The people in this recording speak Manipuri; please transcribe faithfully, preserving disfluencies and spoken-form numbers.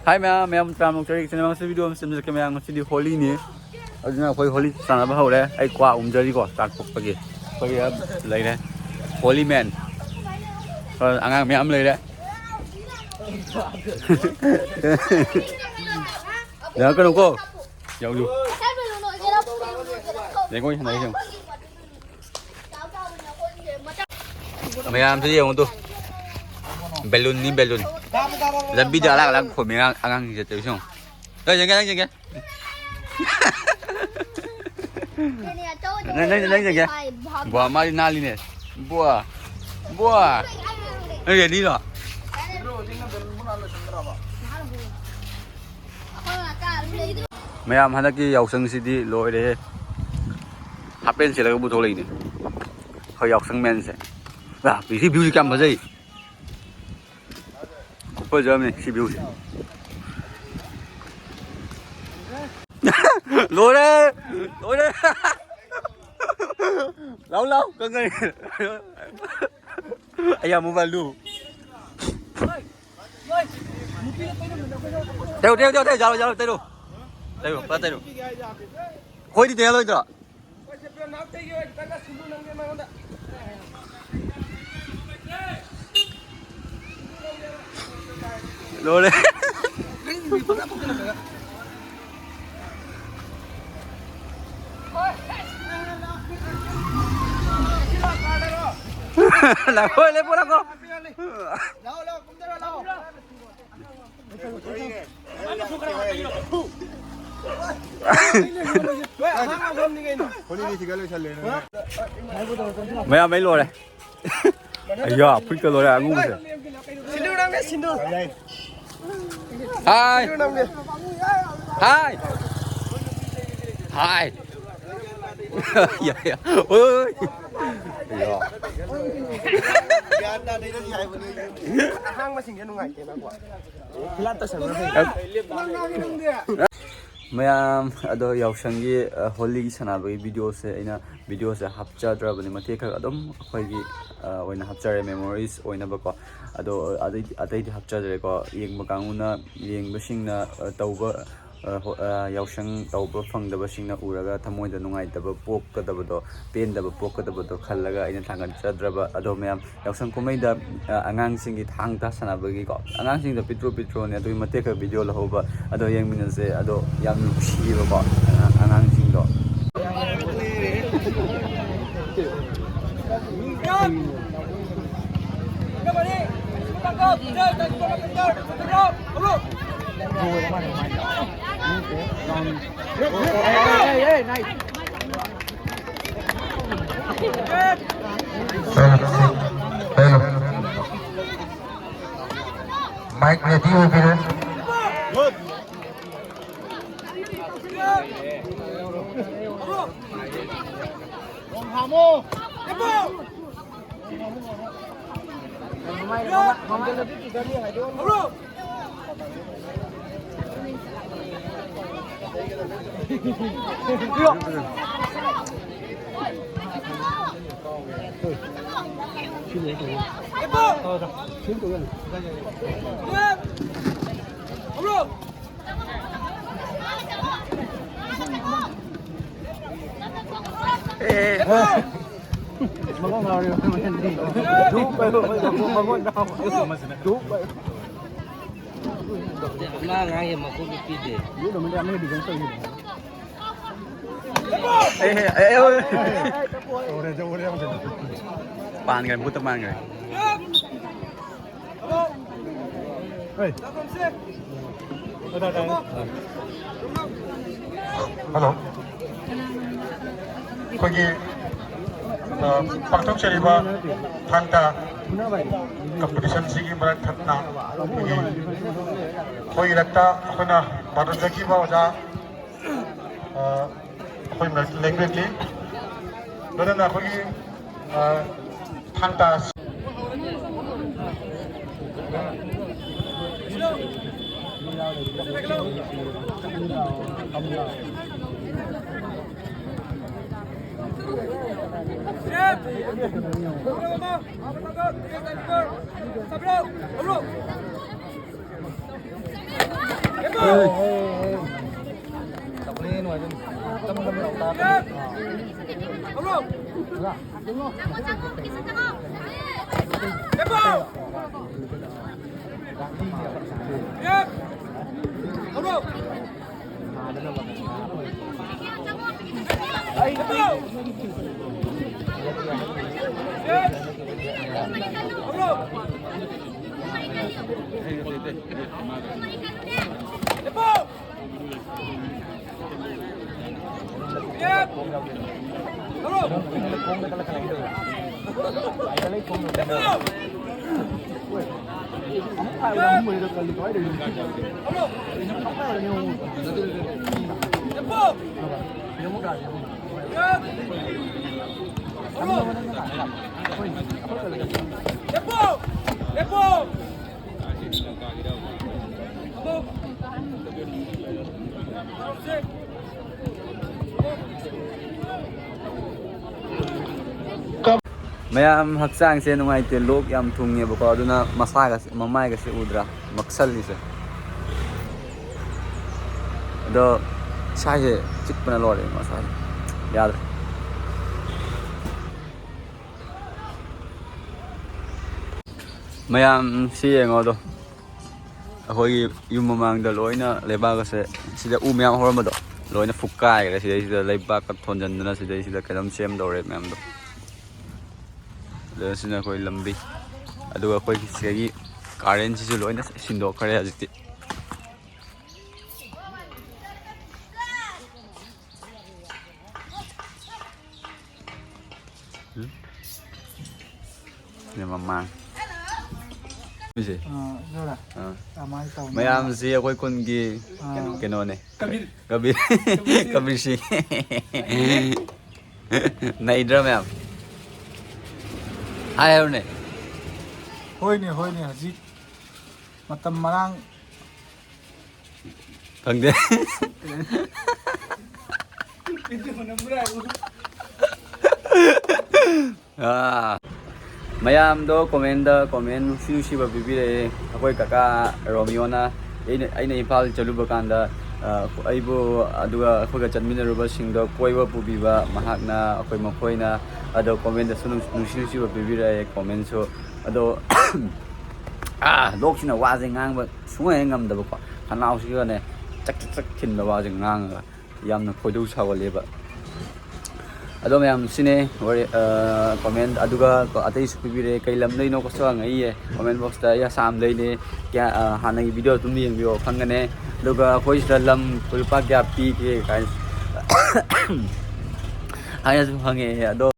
ꯍꯥꯏ ꯃꯌꯥꯝ, ꯃꯌꯥꯝ ꯇꯔꯥꯃꯨꯛ ꯆꯔꯤ ꯁꯤꯅꯦꯃꯥꯁꯤ ꯚꯤꯗꯤꯑꯣ ꯑꯃ ꯁꯦꯝꯖꯔꯛꯀꯦ ꯃꯌꯥꯝ꯫ ꯉꯁꯤꯗꯤ ꯍꯣꯂꯤꯅꯤ, ꯑꯗꯨꯅ ꯑꯩꯈꯣꯏ ꯍꯣꯂꯤ ꯁꯥꯟꯅꯕ ꯍꯧꯔꯦ꯫ ꯑꯩ ꯀ꯭ꯋꯥ ꯎꯝꯖꯔꯤꯀꯣ, ꯆꯥꯛ ꯊꯣꯛꯄꯒꯤ꯫ ꯑꯩꯈꯣꯏꯒꯤ ꯂꯩꯔꯦ ꯍꯣꯂꯤ ꯃꯦꯟ, ꯑꯉꯥꯡ ꯃꯌꯥꯝ ꯂꯩꯔꯦ꯫ ꯌꯥꯔꯛꯀꯅꯨꯀꯣ꯫ ꯌꯥꯎ, ꯌꯥꯎ꯫ ꯂꯩꯉꯣꯏ ꯁꯥꯟꯅꯔꯤꯁꯦ ꯌꯦꯡꯉꯨ꯫ ꯃꯌꯥꯝꯁꯤ ꯌꯦꯡꯉꯨ ꯇꯨ꯫ ꯕꯦꯂꯨꯟꯅꯤ, ꯕꯦꯂꯨꯟ꯫ ꯂꯝꯕꯤꯗ ꯑꯂꯥꯛ ꯑꯂꯥꯛ ꯈꯣꯝꯃꯤ ꯑꯉꯥꯡ-, ꯑꯉꯥꯡꯁꯤꯡꯁꯦ ꯇꯧꯔꯤꯁꯦ ꯌꯦꯡꯉꯨ꯫ ꯇꯧ, ꯌꯦꯡꯒꯦ, ꯅꯪ ꯌꯦꯡꯒꯦ꯫ ꯅꯪ, ꯅꯪ, ꯅꯪ ꯌꯦꯡꯒꯦ꯫ ꯕ꯭ꯋꯥ, ꯃꯥꯗꯤ ꯅꯥꯜꯂꯤꯅꯦ꯫ ꯕ꯭ꯋꯥ꯫ ꯕ꯭ꯋꯥ꯫ ꯅꯪ ꯔꯦꯗꯤꯔꯣ? ꯃꯌꯥꯝ ꯍꯟꯗꯛꯀꯤ ꯌꯥꯎꯁꯪꯁꯤꯗꯤ ꯂꯣꯏꯔꯦꯍꯦ꯫ ꯍꯥꯞ ꯄꯦꯟ ꯁꯦꯠꯂꯒ ꯄꯨꯊꯣꯛꯂꯛꯏꯅꯦ ꯑꯩꯈꯣꯏ ꯌꯥꯎꯁꯪ ꯃꯦꯟꯁꯦ꯫ ꯁꯤ ꯚ꯭ꯌꯨꯁꯤ ꯀꯌꯥꯝ ꯐꯖꯩ꯫ ꯈꯨꯐꯖ ꯑꯃꯅꯤ ꯁꯤ ꯚ꯭ꯌꯨꯁꯦ꯫ ꯂꯣꯏꯔꯦ! ꯂꯣꯏꯔꯦ! ꯂꯥꯎ, ꯂꯥꯎ, ꯀꯪꯒꯅꯤ꯫ ꯑꯩ ꯌꯥꯝ ꯃꯣꯕꯥꯏꯜꯗꯨ꯫ ꯇꯩꯔꯣ, ꯇꯩꯔꯣ, ꯇꯩꯔꯣ, ꯇꯩꯔꯣ, ꯌꯥꯔꯣꯏ, ꯌꯥꯔꯣꯏ, ꯇꯩꯔꯣ꯫ ꯇꯩꯔꯣ, ꯐꯖ ꯇꯩꯔꯣ꯫ ꯑꯩꯈꯣꯏꯗꯤ ꯇꯩꯍꯜꯂꯣꯏꯗ꯭ꯔꯣ? ꯂꯣꯏꯔꯦ꯫ ꯂꯥꯛꯑꯣ, ꯂꯦꯞꯄꯣ, ꯂꯥꯛꯑꯣ꯫ ꯃꯌꯥꯝ ꯑꯩ ꯂꯣꯏꯔꯦ꯫ ꯑꯌꯥ, ꯐꯨꯔꯤꯠꯀ ꯂꯣꯏꯔꯦ ꯑꯉꯧꯕꯁꯦ꯫ ꯁꯤꯟꯗꯨꯔ ꯅꯪꯅꯦ, ꯁꯤꯟꯗꯨꯔ꯫ ꯍꯥꯏ꯫ ꯁꯤꯟꯗꯨꯔ ꯅꯪꯅꯦ꯫ ꯍꯥꯏ꯫ ꯍꯥꯏ꯫ ꯌꯥ, ꯌꯥ꯫ ꯑꯣꯏ꯫ ꯌꯥ꯫ ꯑꯍꯥꯡꯕꯁꯤꯡꯁꯦ ꯅꯨꯡꯉꯥꯏꯇꯦꯅꯀꯣ꯫ ꯐꯤꯂꯥꯠ ꯇꯧꯁꯟꯕ ꯐꯩ꯫ ꯃꯌꯥꯝ ꯑꯗꯣ ꯌꯥꯎꯁꯪꯒꯤ, ꯑ, ꯍꯣꯂꯤꯒꯤ ꯁꯥꯟꯅꯕꯒꯤ ꯚꯤꯗꯤꯑꯣꯁꯦ ꯑꯩꯅ ꯚꯤꯗꯤꯑꯣꯁꯦ ꯍꯥꯞꯆꯗ꯭ꯔꯕꯅꯤ, ꯃꯇꯦꯛ ꯈꯔ ꯑꯗꯨꯝ ꯑꯩꯈꯣꯏꯒꯤ, ꯑ, ꯑꯣꯏꯅ ꯍꯥꯞꯆꯔꯦ, ꯃꯦꯃꯣꯔꯤꯁ ꯑꯣꯏꯅꯕꯀꯣ꯫ ꯑꯗꯣ ꯑꯇꯩ-, ꯑꯇꯩꯗꯤ ꯍꯥꯞꯆꯗ꯭ꯔꯦꯀꯣ꯫ ꯌꯦꯡꯕ ꯀꯥꯡꯕꯨꯅ, ꯌꯦꯡꯕꯁꯤꯡꯅ, ꯑ, ꯇꯧꯕ, ꯑ, ꯍꯣ-, ꯑ, ꯌꯥꯎꯁꯪ ꯇꯧꯕ ꯐꯪꯗꯕꯁꯤꯡꯅ ꯎꯔꯒ ꯊꯃꯣꯏꯗ ꯅꯨꯡꯉꯥꯏꯇꯕ ꯄꯣꯛꯀꯗꯕꯗꯣ, ꯄꯦꯟꯗꯕ ꯄꯣꯛꯀꯗꯕꯗꯣ ꯈꯜꯂꯒ ꯑꯩꯅ ꯊꯥꯡꯒꯠꯆꯗ꯭ꯔꯕ꯫ ꯑꯗꯣ ꯃꯌꯥꯝ ꯌꯥꯎꯁꯪ ꯀꯨꯝꯍꯩꯗ, ꯑ, ꯑꯉꯥꯡꯁꯤꯡꯒꯤ ꯊꯥꯡ ꯇꯥ ꯁꯥꯟꯅꯕꯒꯤꯀꯣ, ꯑꯉꯥꯡꯁꯤꯡꯗꯣ ꯄꯤꯛꯇ꯭ꯔꯨ ꯄꯤꯛꯇ꯭ꯔꯨꯅꯦ, ꯑꯗꯨꯒꯤ ꯃꯇꯦꯛ ꯈꯔ ꯚꯤꯗꯤꯑꯣ ꯂꯧꯍꯧꯕ, ꯑꯗꯣ ꯌꯦꯡꯃꯤꯟꯅꯁꯦ꯫ ꯑꯗꯣ ꯌꯥꯝ ꯅꯨꯡꯁꯤꯌꯦꯕꯀꯣ, ꯑꯉꯥꯡꯁꯤꯡꯗꯣ꯫ Hello. Mic ready ꯑꯣꯏꯕꯤꯔꯣ꯫ ꯑꯉꯥꯡ ꯑꯉꯥꯡꯒꯤ ꯃꯀꯣꯛꯇ ꯄꯤꯗꯦ꯫ ꯑꯦ, ꯑꯦ, ꯑꯦ, ꯑꯣꯏ꯫ ꯄꯥꯟꯈ꯭ꯔꯦ, ꯃꯍꯨꯠꯇ ꯄꯥꯟꯈ꯭ꯔꯦ꯫ ꯍꯜꯂꯣ꯫ ꯑꯩꯈꯣꯏꯒꯤ, ꯑ, ꯄꯥꯡꯊꯣꯛꯆꯔꯤꯕ ꯊꯥꯡ ꯇꯥ ꯀꯝꯄꯤꯇꯤꯁꯟꯁꯤꯒꯤ ꯃꯔꯛ ꯊꯠꯅ ꯑꯩꯈꯣꯏꯒꯤ, ꯑꯩꯈꯣꯏꯒꯤ ꯏꯔꯛꯇ ꯑꯩꯈꯣꯏꯅ ꯄꯥꯡꯊꯣꯛꯆꯈꯤꯕ ꯑꯣꯖꯥ, ꯑ, ꯑꯩꯈꯣꯏ ꯃꯔꯛꯇ ꯂꯦꯡꯕꯤꯔꯛꯂꯤ꯫ ꯂꯣꯏꯅꯅ ꯑꯩꯈꯣꯏꯒꯤ, ꯑ, ꯊꯥꯡ ꯇꯥ ꯑꯁꯤ ꯃꯌꯥꯝ ꯍꯛꯆꯥꯡꯁꯦ ꯅꯨꯡꯉꯥꯏꯇꯦ, ꯂꯣꯛ ꯌꯥꯝ ꯊꯨꯡꯉꯦꯕꯀꯣ, ꯑꯗꯨꯅ ꯃꯁꯥꯒꯁꯦ, ꯃꯃꯥꯏꯒꯁꯦ ꯎꯗ꯭ꯔꯥ ꯃꯛꯁꯜꯂꯤꯁꯦ? ꯑꯗꯣ ꯏꯁꯥꯁꯦ ꯆꯤꯛꯄꯅ ꯂꯣꯏꯔꯦ ꯃꯁꯥꯁꯦ, ꯌꯥꯗ꯭ꯔꯦ꯫ ꯃꯌꯥꯝ ꯁꯤ ꯌꯦꯡꯉꯣ ꯑꯗꯣ꯫ ꯑꯩꯈꯣꯏꯒꯤ ꯌꯨꯝ ꯃꯃꯥꯡꯗ ꯂꯣꯏꯅ ꯂꯩꯕꯥꯛ ꯑꯁꯦ, ꯁꯤꯗ ꯎ ꯃꯌꯥꯝ ꯍꯧꯔꯝꯕꯗꯣ ꯂꯣꯏꯅ ꯐꯨꯛꯀꯥꯏꯈ꯭ꯔꯦ꯫ ꯁꯤꯗꯩꯁꯤꯗ ꯂꯩꯕꯥꯛꯀ ꯊꯣꯟꯖꯟꯗꯅ ꯁꯤꯗꯩꯁꯤꯗ ꯀꯩꯅꯣꯝ ꯁꯦꯝꯗꯧꯔꯦ ꯃꯌꯥꯝꯗꯣ꯫ ꯑꯗꯨ ꯁꯤꯅ ꯑꯩꯈꯣꯏ ꯂꯝꯕꯤ, ꯑꯗꯨꯒ ꯑꯩꯈꯣꯏꯒꯤ ꯁꯤꯗꯒꯤ ꯀꯥꯔꯦꯟꯁꯤꯁꯨ ꯂꯣꯏꯅ ꯁꯤꯟꯗꯣꯛꯈ꯭ꯔꯦ ꯍꯧꯖꯤꯛꯇꯤ꯫ ꯁꯤꯅ ꯃꯃꯥꯡ꯫ ꯁꯤꯁꯦ꯫ ꯑꯥ, ꯖꯣꯔꯥ꯫ ꯑꯥ꯫ ꯀꯃꯥꯏꯅ ꯇꯧꯅꯤ? ꯃꯌꯥꯝꯁꯤ ꯑꯩꯈꯣꯏ ꯈꯨꯟꯒꯤ ꯑꯥ꯫ ꯀꯩꯅꯣꯅꯦ꯫ ꯀꯕꯤꯔ꯫ ꯀꯕꯤꯔ꯫ ꯀꯕꯤꯔ ꯁꯤꯡ꯫ ꯀꯕꯤꯔ ꯁꯤꯡ꯫ ꯅꯩꯗ꯭ꯔꯥ ꯃꯌꯥꯝ? ꯍꯥꯏ ꯍꯥꯏꯔꯨꯅꯦ꯫ ꯍꯣꯏꯅꯦ, ꯍꯣꯏꯅꯦ, ꯍꯧꯖꯤꯛ ꯃꯇꯝ ꯃꯔꯥꯡ ꯈꯪꯗꯦ꯫ ꯑꯥ, ꯃꯌꯥꯝꯗꯣ ꯀꯣꯃꯦꯟꯗ ꯀꯣꯃꯦꯟ ꯅꯨꯡꯁꯤ ꯅꯨꯡꯁꯤꯕ ꯄꯤꯕꯤꯔꯛꯑꯦ꯫ ꯑꯩꯈꯣꯏ ꯀꯀꯥ ꯔꯣꯃꯤꯌꯣꯅ ꯑꯩꯅ, ꯑꯩꯅ ꯏꯝꯐꯥꯜ ꯆꯠꯂꯨꯕ ꯀꯥꯟꯗ, ꯑ, ꯑꯩꯕꯨ ꯑꯗꯨꯒ ꯑꯩꯈꯣꯏꯒ ꯆꯠꯃꯤꯟꯅꯔꯨꯕꯁꯤꯡꯗꯣ ꯀꯣꯏꯕ ꯄꯨꯕꯤꯕ, ꯃꯍꯥꯛꯅ, ꯑꯩꯈꯣꯏ ꯃꯈꯣꯏꯅ꯫ ꯑꯗꯣ ꯀꯣꯃꯦꯟꯗꯁꯨ ꯅꯨꯡ-, ꯅꯨꯡꯁꯤ ꯅꯨꯡꯁꯤꯕ ꯄꯤꯕꯤꯔꯛꯑꯦ ꯀꯣꯃꯦꯟꯁꯨ꯫ ꯑꯗꯣ ꯑꯥ, ꯂꯣꯛꯁꯤꯅ ꯋꯥꯁꯦ ꯉꯥꯡꯕ ꯁꯨꯡꯉꯝ ꯍꯦꯛ ꯉꯝꯗꯕꯀꯣ꯫ ꯈꯅꯥꯎꯁꯤꯒꯅꯦ ꯆꯛ ꯆꯛ ꯆꯛ ꯊꯤꯟꯕ ꯋꯥꯁꯦ ꯉꯥꯡꯉꯒ ꯌꯥꯝꯅ ꯈꯣꯏꯗꯧ ꯁꯥꯎꯒꯠꯂꯦꯕ꯫ ꯑꯗꯣ ꯃꯌꯥꯝ ꯁꯤꯅꯦ ꯋꯥꯔꯤ, ꯑ, ꯀꯣꯃꯦꯟ꯫ ꯑꯗꯨꯒ ꯀꯣ-, ꯑꯇꯩꯁꯨ ꯄꯤꯕꯤꯔꯛꯑꯦ꯫ "ꯀꯩ ꯂꯝꯗꯩꯅꯣ?" ꯀꯁꯨ ꯍꯪꯉꯛꯏꯌꯦ ꯀꯣꯃꯦꯟ ꯕꯣꯛꯁꯇ꯫ "ꯑꯩ ꯑꯁꯥꯝꯗꯩꯅꯦ, ꯀꯌꯥ, ꯑ, ꯍꯥꯟꯅꯒꯤ ꯚꯤꯗꯤꯑꯣ ꯑꯗꯨꯝ ꯌꯦꯡꯕꯤꯌꯣ ꯈꯪꯒꯅꯤ꯫ ꯑꯗꯨꯒ ꯑꯩꯈꯣꯏ ꯁꯤꯗ ꯂꯝ ꯂꯨꯄꯥ ꯀꯌꯥ ꯄꯤꯒꯦ?" ꯀꯥꯏꯅ ꯍꯥꯏꯅꯁꯨ ꯍꯪꯉꯛꯑꯦ꯫ ꯑꯗꯣ